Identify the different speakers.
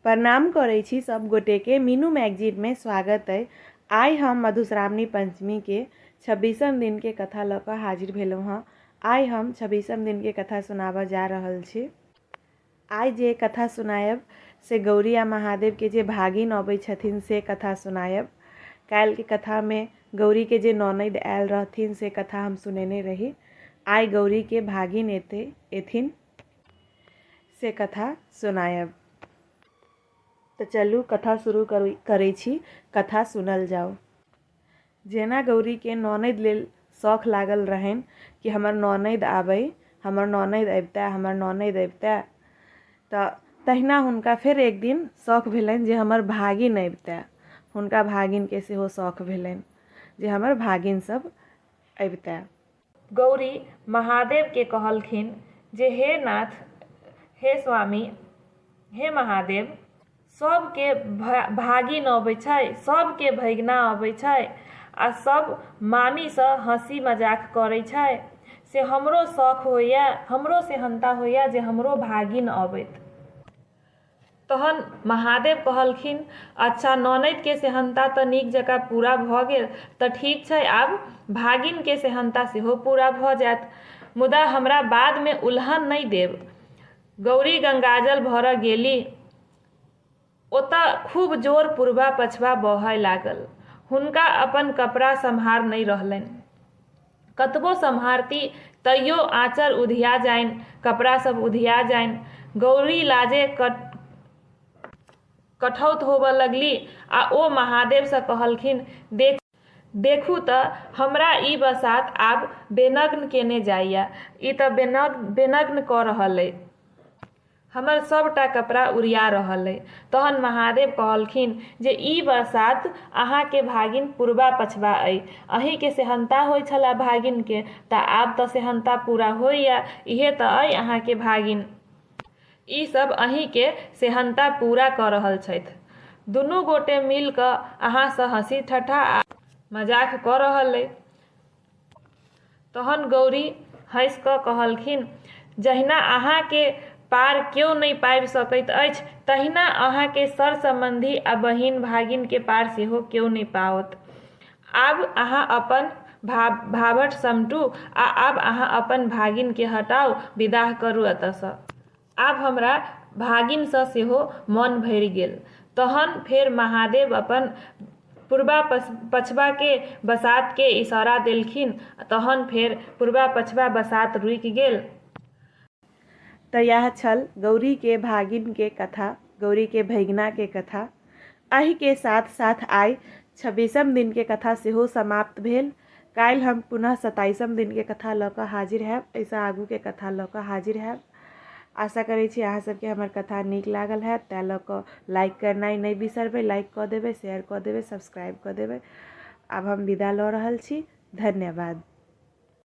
Speaker 1: प्रणाम करै छी सब गोटेके। मीनू मैगजीनमे स्वागत अइ। आइ हम मधुश्रावणी पञ्चमीके छब्बीसम दिनके कथा लऽ कऽ हाजिर भेलहुँ हँ। आइ हम छब्बीसम दिनके कथा सुनाबऽ जा रहल छी। आइ जे कथा सुनायब से गौरी आ महादेवके जे भागिन अबै छथिन से कथा सुनायब। काल्हिके कथामे गौरीके जे ननदि आयल रहथिन से कथा हम सुनेने रही। आइ गौरीके भागिन एतै एथिन से कथा सुनायब। तऽ चलू कथा शुरू करू करै छी कथा सुनल जाउ। जेना गौरीके ननदि लेल शौख लागल रहनि कि हमर ननदि आबै हमर ननदि अबितए हमर ननदि अबितए तऽ तहिना हुनका फेर एक दिन शौख भेलनि जे हमर भागिन अबितए। हुनका भागिनके सेहो शौख भेलनि जे हमर भागिन सब अबितए। गौरी महादेवके कहलखिन जे हे नाथ, हे स्वामी, हे महादेव, सभके भागिन अबै छै, सभके भगिना अबै छै आ सभ मामीसँ हँसी मजाक करै छै, से हमरो शौख होइए, हमरो सेहन्ता होइए जे हमरो भागिन अबैत। तहन महादेव कहलखिन, अच्छा ननदिके सेहन्ता तऽ नीक जकाँ पूरा भऽ गेल तऽ ठीक छै आब भागिनके सेहन्ता सेहो पूरा भऽ जायत। मुदा हमरा बादमे उलहन नहि देब। गौरी गंगाजल भरऽ गेली। ओतऽ खूब जोर पुरबा पछबा बहय लागल। हुनका अपन कपड़ा सम्हार नहि रहलनि। कतबो सम्हारती तैयो आँचर उधिया जाइन, कपड़ा सभ उधिया जाइन। गौरी लाजे कठौत होबऽ लगली आ ओ महादेवसँ कहलखिन, देखू तऽ हमरा ई बसात आब बेनग्न केने जाइए। ई तऽ बेनग्न कऽ रहल अइ। हमर सभटा कपड़ा उड़िया रहल अइ। तहन महादेव कहलखिन जे ई बसात अहाँके भागिन पुरबा पछबा अइ। अहींके सेहन्ता होइ छलए भागिनके तऽ आब तऽ सेहन्ता पूरा होइए। इहे तऽ अइ अहाँके भागिन। ई सभ अहींके सेहन्ता पूरा कऽ रहल छथि। दुनू गोटे मिल कऽ अहाँसँ हँसी ठट्ठा आ मजाक कऽ रहल अइ। तहन गौरी हँसि कऽ कहलखिन, जहिना अहाँके पार केओ नहि पाबि सकैत अछि तहिना अहाँके सर-सम्बन्धी आ बहिन-भागिनके पार सेहो केओ नहि पाओत। आब अहाँ अपन भाभट समटू आ आब अहाँ अपन भागिनके हटाउ, विदाह करू एतऽसँ। आब हमरा भागिनसँ सेहो मन भरि गेल। तहन फेर महादेव अपन पुरबा पछबाके बसातके इशारा देलखिन तहन फेर पुरबा पछबा बसात रुकि गेल। तऽ इएह छल गौरीके भागिनके कथा, गौरीके भगिनाके कथा। एहिके साथ साथ आइ छब्बीसम दिनके कथा सेहो समाप्त भेल। काल्हि हम पुनः सताइसम दिनके कथा लऽ कऽ हाजिर हैब। एहिसँ आगूके कथा लऽ कऽ हाजिर हैब। आशा करै छी अहाँ सबके हमर कथा नीक लागल हैत। तैँ लऽ कऽ लाइक करनाइ नहि बिसरबै। लाइक कऽ देबै, शेयर कऽ देबै, सब्सक्राइब कऽ देबै। आब हम विदा लऽ रहल छी। धन्यवाद।